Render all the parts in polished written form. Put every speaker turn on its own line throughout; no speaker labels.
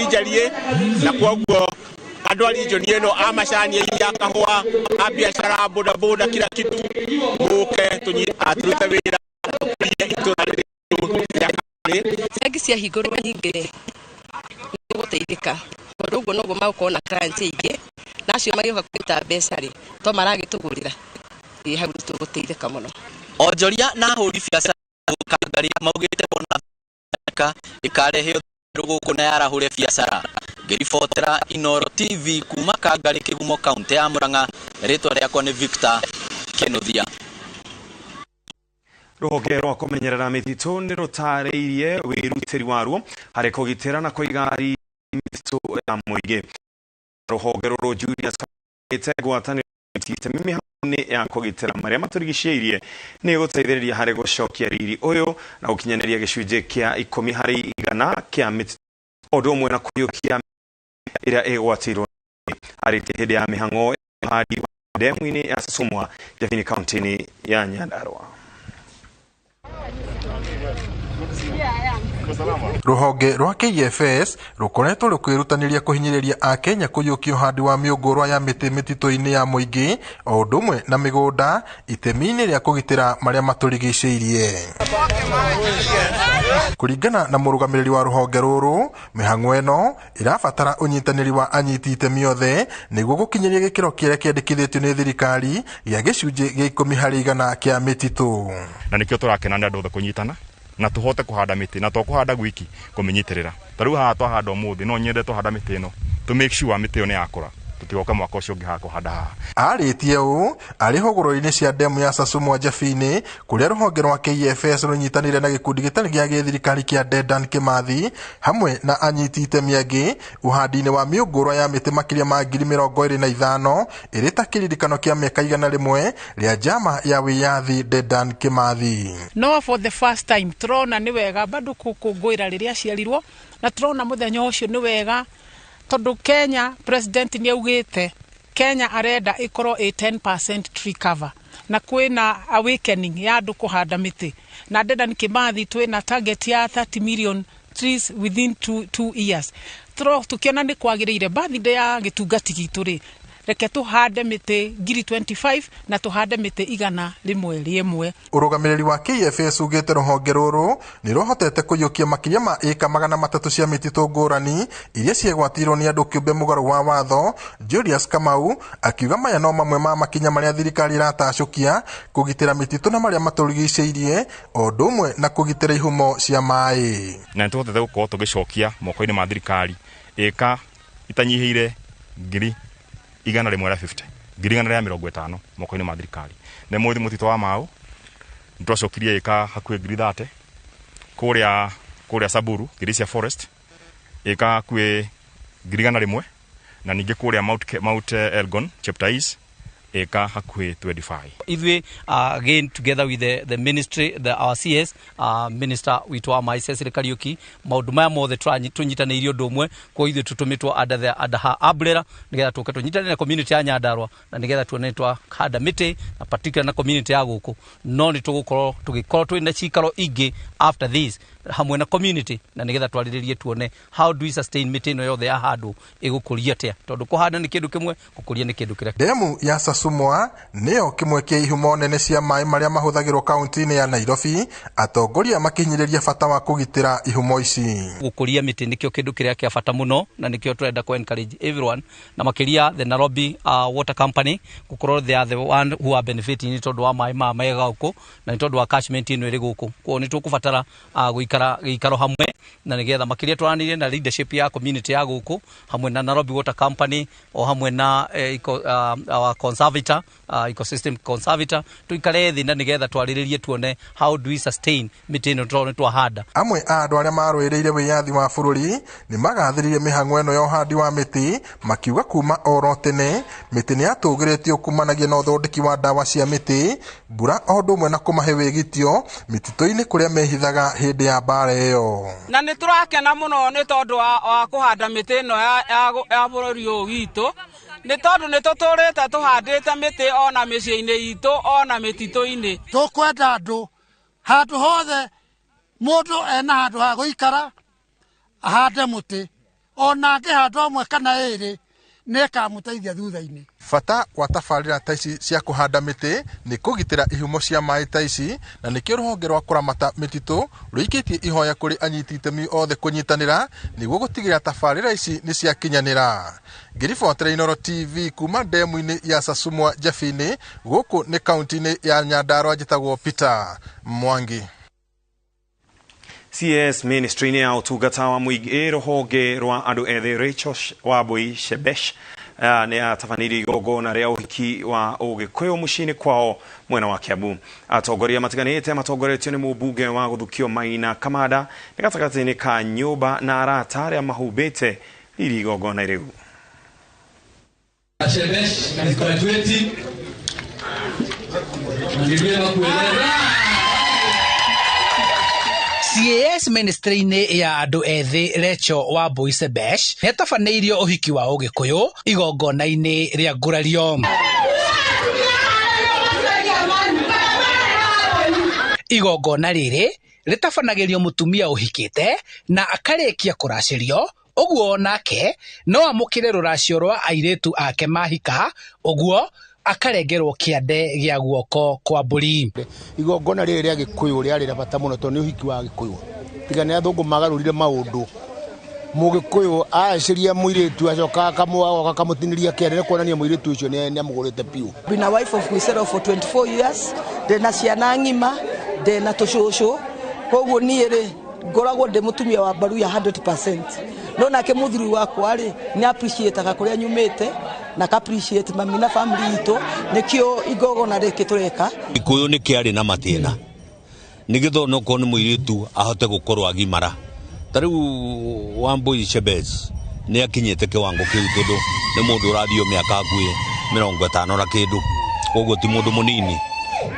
Njariĩ, na kwoguo andũ a region ĩno a macani, ya kahũa, a biacara, a bodaboda, kila kitu, mũke tũrute wĩra tũkũrie itũra rĩrĩ rĩa Kangarĩ.
Bengi ciahingũrwo nyingĩ rĩ, nĩ gũteithĩka, tondũ ũguo noguo magũkorwo na client aingĩ, na acio magĩũka kũruta mbeca rĩ, to maragĩtũgũrĩra. Ĩ hau nĩ tũgũteithĩka mũno.
Onjoria na ahũri biacara Kangarĩ maugĩte wona ĩkarehe ũtheru gũkũ na yarahũre biacara. Ngĩribotera Inooro TV kuma Kangarĩ, Kĩgumo, kaũntĩ ya Murang'a, rĩtwa rĩakwa nĩ Victor Kĩnuthia.
Rũhonge rwa kũmenyerera mĩtitũ nĩ rũtarĩirie wĩrutĩri waruo harĩ kũgitĩra na kũiga mĩtitũ ya mũingĩ. Rũhonge rũrũ Julius ĩte ngwatanĩro itemi mĩhang'o-inĩ ya kũgitĩra marĩa matũrigicĩirie nĩ gũteithĩrĩria harĩ gũcokia riri ũyũ na gũkinyanĩria gĩcunjĩ kĩa 10% kĩa mĩtitũ, o ũndũ ũmwe na kũiyũkia ĩrĩa ĩgwatĩirwo. Arĩtie hĩndĩ ya mĩhang'o ya ũhandi wa ndemu-inĩ ya Sasumwa, Njabini, kaunti-inĩ ya Nyandarua.
Rũhonge rwa KFS rũkoretwo rũkwĩrutanĩria kũhinyĩrĩria Akenya kũiyũkia ũhandi wa mĩũngũrwa ya mĩtĩ mĩtitũ-inĩ ya mũingĩ o ũndũ ũmwe na mĩgũnda, itemi-inĩ rĩa kũgitĩra marĩa matũrigicĩirie. Kũringana na mũrũgamĩrĩri wa rũhonge rũrũ, mĩhang'o ĩno ĩrabatara ũnyitanĩri wa anyiti itemi othe nĩguo gũkinyĩria gĩkĩro kĩrĩa kĩendekithĩtio nĩ thirikari gĩa gĩcunjĩ gĩa 10% kĩa mĩtitũ.
Na nĩkĩo tũrakena nĩ andũ othe kũnyitana na tũhote kũhanda mĩtĩ, na to kũhanda gwiki, kũmĩnyitĩrĩra. Ta rĩu haha twahanda ũmũthĩ, no nyende twahanda mĩtĩ ĩno to make sure mĩtĩ ĩyo nĩ yakũra, tũtigoke mwaka ũcio ũngĩ haha kũhanda haha.
Arĩtie ũũ arĩ hũgũrũrũ-inĩ cia ndemu ya Sasumwa, Njabini, kũrĩa rũhonge rwa KFS rũnyitanĩire na gĩkundi gĩtarĩ gĩa gĩthirikari kĩa Dedan Kimathi hamwe na anyiti itemi angĩ ũhandi-inĩ wa mĩũngũrwa ya mĩtĩ makĩria ma 25,000 ĩrĩ ta kĩririkano kĩa mĩaka 100 rĩa njama ya wĩyathi Dedan Kimathi.
No for the first time tũrona nĩ wega bado gũkũngũĩra rĩrĩa aciarirwo, na tũrona mũthenya ũcio nĩ wega tondũ Kenya president nĩ augĩte Kenya arenda ĩkorwo ĩ 10% tree cover, na kwĩna awakening ya andũ kũhanda mĩtĩ, na Dedan Kimathi twĩna target ya 30 million trees within 2 years. Tũro tũkĩona nĩ kwagĩrĩire birthday ya gĩtungati gitũ rĩ, reke tũhande mĩtĩ 25,000 na tũhande mĩtĩ 101.
Ũrũgamĩrĩri wa KFS ugĩte rũhonge rũrũ nĩ rũhotete kũiyũkia makĩria ma ĩka 300 cia mĩtitũ ngũrani iria ciegwatĩirwo nĩ andũ kĩũmbe mũgarũ wa watho. Julius Kamau akiuga maya no mamwe ma makinya marĩa thirikari ĩratacũkia kũgitĩra mĩtitũ na marĩa matũrigicĩirie, o ũndũ ũmwe na kũgitĩra ihumo cia maĩ.
Na nĩ tũhotete gũkorwo tũgĩcokia moko-inĩ ma thirikari ĩka itanyihĩire 150,000, 150,000 moko-inĩ ma thirikari. Nĩ mũthĩ mũtitũ wa Mau nĩ twacokirie ĩka hakuhĩ 30,000, kũrĩa Samburu Kirisia Forest ĩka hakuhĩ 100,000, na ningĩ kũrĩa Mount Elgon Cheptais ĩka hakuhĩ 25.
Ithuĩ again together with the ministry, our CS, minister witũ wa maĩ Cecily Kariuki, maũndũ maya mothe tũnyitanĩirie ũndũ ũmwe. Kwa ithuĩ tũtũmĩtwo under her umbrella nĩgetha tũke tũnyitanĩre na community ya Nyandarua na nĩgetha tuone nĩ twahanda mĩtĩ, na particular na community ya gũkũ. No nĩ tũgũkorwo tũgĩkorwo twĩ na cikaro ingĩ after this hamwe na community, na nĩgetha twarĩrĩrie tuone how do we sustain mĩtĩ ĩno yothe yahandwo, ĩgũkũria atĩa, tondũ kũhanda nĩ kĩndũ kĩmwe, gũkũria nĩ kĩndũ kĩrĩa.
Ndemu ya Sasumwa nĩyo kĩmwe kĩa ihumo nene cia maĩ marĩa mahũthagĩrwo kaunti-inĩ ya Nairobi, atongoria makinyĩrĩria bata wa kũgitĩra ihumo ici.
Gũkũria mĩtĩ nĩkĩo kĩndũ kĩrĩa kĩa bata mũno, na nĩkĩo tũrenda kũ encourage everyone, na makĩria the Nairobi Water Company, gũkorwo they are the one who are benefiting nĩ tondũ wa maĩ maya mega gũkũ, na nĩ tondũ wa catchment ĩno ĩrĩ gũkũ. Koguo nĩ tũkũbatara gũikara gĩikaro hamwe, na nĩgetha makĩria twaranĩrie na leadership ya community ya gũkũ hamwe na Nairobi Water Company, o hamwe na our conservator, ecosystem conservator, tuikare thĩ na nĩgetha twarĩrĩrie tuone how do we sustain mĩtĩ ĩno tondũ nĩ twahanda.
Amwe a andũ arĩa marũĩrĩire wĩyathi wa bũrũri nĩ magathĩrĩirie mĩhang'o ĩno ya ũhandi wa mĩtĩ, makiuga kuma oro tene mĩtĩ nĩ yatũgĩrĩtio kumanagia na ũthondeki wa ndawa cia mĩtĩ, mbura, o ũndũ ũmwe na kũmahe wĩgitio mĩtitũ-inĩ kũrĩa mehithaga hĩndĩ ya mbara ĩyo.
Na nĩ tũrakena mũno nĩ tondũ wa kũhanda mĩtĩ ĩno ya bũrũri ũyũ witũ, nĩ tondũ nĩ tũtũrĩte tũhandĩte mĩtĩ ona mĩciĩ-inĩ itũ ona mĩtitũ-inĩ.
Tũkwenda andũ handũ hothe mũndũ ena handũ ha gũikara ahande mũtĩ. Ona angĩhanda ũmwe kana ĩrĩ nĩ ĩkamũteithia thutha-inĩ.
Bata wa tabarĩra ta ici cia kũhanda mĩtĩ nĩ kũgitĩra ihumo cia maĩ ta ici, na nĩkĩo rũhonge rwa kũramata mĩtitũ rũikĩtie ihoya kũrĩ anyiti itemi othe kũnyitanĩra nĩguo gũtigĩrĩra tabarĩra ici nĩ ciakinyanĩra. Ngĩribotera Inooro TV kuma ndemu-inĩ ya Sasumwa Njabini, gũkũ nĩ kaunti-inĩ ya Nyandarua, njĩtagwo Peter Mwangi.
CS Ministry-inĩ ya ũtungata wa mũingĩ rũhonge rwa andũ ethĩ Rachel Wambui Shebesh nĩ atabanĩirie igongona rĩa ũhiki wa ũgĩkũyũ mũciĩ-inĩ kwao mwena wa Kiambu. Atongoria matiganĩte matongoretio nĩ mũmbunge wa gũthukio Maina Kamanda nĩ gatagatĩ-inĩ ka nyũmba na arata arĩa mahumbĩte riri igongona rĩu.
Shebesh is graduating. Ni vyema kueleza
CAS ministry-inĩ ya andũ ethĩ Rachel Wambui Shebesh nĩatabanĩirio ũhiki wa ũgĩkũyũ igongona-inĩ rĩa ngurario. Igongona rĩrĩ rĩtabanagĩrio mũtumia ũhikĩte na akarĩkia kũracĩrio, ũguo nake no amũkĩre rũracio rwa airĩtu ake mahika, ũguo akarengerwo kĩande gĩa guoko kwa mbũri.
Igongona rĩrĩ rĩa gĩkũyũ rĩarĩ rĩa bata mũno tondũ nĩ ũhiki wa gĩkũyũ. Tiga nĩ athũngũ magarũrire maũndũ. Mũgĩkũyũ aeciria mũirĩtu acoka akamũagoka akamũtinĩria kĩande nĩ kuonania mũirĩtu ũcio nĩ amũgũrĩte biũ.
Been a wife of Kwisero for 24 years, ndĩna ciana ng'ima, ndĩna tũcũcũ, koguo niĩ rĩ ngoragwo ndĩ mũtumia wa mbaru ya 100%. No nake mũthuri wakwa rĩ nĩ appreciate-aga kũrĩa nyumĩte na ka appreciate mami na family itũ, nĩkĩo igongona rĩkĩ tũreka.
Gĩkũyũ nĩ kĩarĩ na matĩna nĩgetha onokorwo nĩ mũirĩtu ahote gũkorwo agimara. Ta rĩu Wambui Shebesh nĩ akinyĩte kĩwango kĩu tondũ nĩ mũndũ ũrathiĩ mĩaka hakuhĩ 50 na kĩndũ, koguo ti mũndũ mũnini.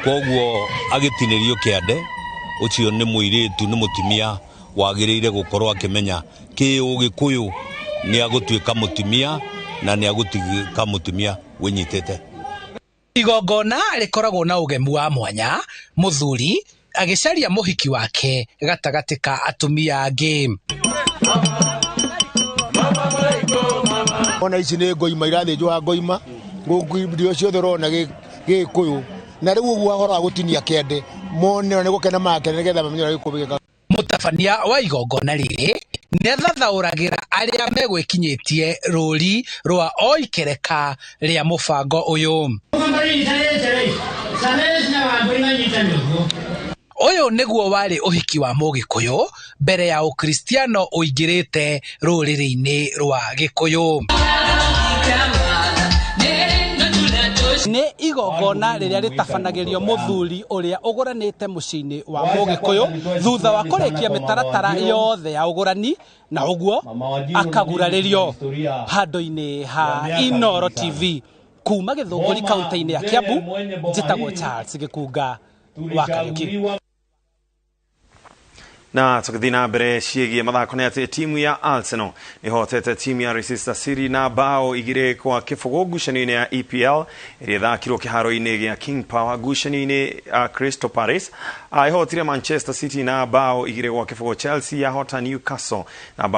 Koguo agĩtinĩrio kĩande ũcio nĩ mũirĩtu, nĩ mũtumia wagĩrĩire gũkorwo akĩmenya kĩ ũgĩkũyũ nĩ agũtuĩka mũtumia na nĩ agũtuĩka mũtumia wĩnyitĩte.
Igongona rĩkoragwo na ũgemu wa mwanya, mũthuri agĩcaria mũhiki wake gatagatĩ ka atumia angĩ.
Ona ici nĩ ngoima irathĩnjwo ha ngoima, irio ciothe ũrona gĩkũyũ. Na rĩu ũguo ũhoro wa gũtinia kĩande mone nĩ gũkena makene nĩgetha mamenye ũrĩa gĩkũyũ gĩkaga.
Mũtabania wa igongona rĩrĩ nĩathathaũragĩra arĩa megwĩkinyĩtie rũri rwa o ikereka rĩa mũbango ũyũ. Ũyũ nĩguo warĩ ũhiki wa mũgĩkũyũ mbere ya ũkristiano ũingĩrĩte rũrĩrĩ-inĩ rwa gĩkũyũ. Nĩ igongona rĩrĩa rĩtabanagĩrio mũthuri ũrĩa ũgũranĩte mũciĩ-inĩ wa mũgĩkũyũ thutha wa kũrĩkia mĩtaratara yothe ya ũgũrani, na ũguo akagurarĩrio handũ-inĩ ha Inooro TV. Kuma Gĩthũngũri kaunti-inĩ ya Kiambu, njĩtagwo Charles Gĩkunga wa Kariuki.
Na tũgĩthiĩ na mbere ciĩgiĩ mathako nĩ atĩ timu ya Arsenal nĩhotete timu ya Leicester City na bao 2-0 ngucanio-inĩ ya EPL ĩrĩa ĩthakirwo kĩharo-inĩ gĩa King Power. Ngucanio-inĩ Crystal Palace ĩhotire Manchester City na bao 2-0. Chelsea yahota Newcastle na bao